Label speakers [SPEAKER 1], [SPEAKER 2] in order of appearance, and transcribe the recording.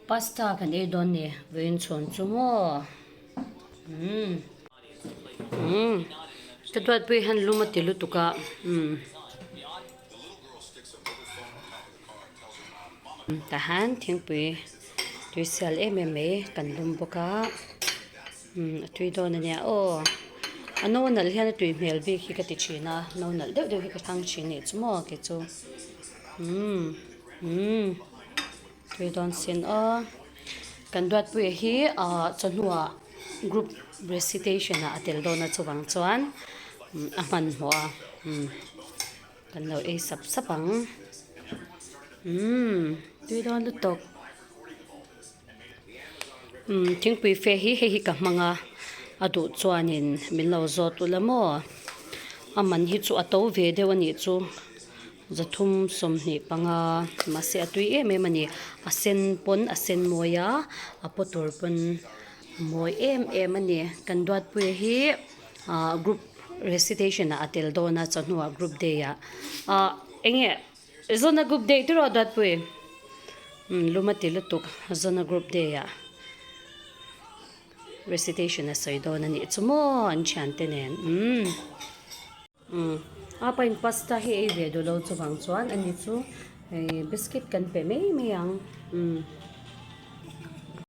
[SPEAKER 1] Pasta kan ei dawn ni vawiin chhawn chu maw umm umm ka duatpui hian lum a ti lutuk a umm tahan thingpui tui sial em em mai kan lum bawk a umm a tui dawn a nia aw a no nalh hian a tui hmel bik hi ka ti thin a no nalh deuh deuh hi ka thlang thin nih chu maw kei chu umm umm. Tui dawn sin aw. Kan Duatpuia hi ah chawhnuah group recitation ah a tel dawn a chuvang chuan a hmanhmawh a umm kan lo ei sap sap ang umm tui dawn lutuk umm thingpui fe hi hei hi ka hmang a a duh chuanin min lo zawt ula maw a man hi chu a to ve deuh a nih chu. Zathum 25 mahse a tui em em a ni a sen pawn a sen mawi a a paw tur pawn a mawi em em a ni kan duatpuia hi ah group recitation ah a tel dawn a chawhnuah group day ah ah eng nge zawna group day tiraw duatpui umm lum a ti lutuk zawna group day ah recitation a sawi dawn a nih chu maw an thiante nen umm. Umm a pain pasta hi ei ve duh lo chuvang chuan ani chu hei biscuit kan pe mai mai ang umm.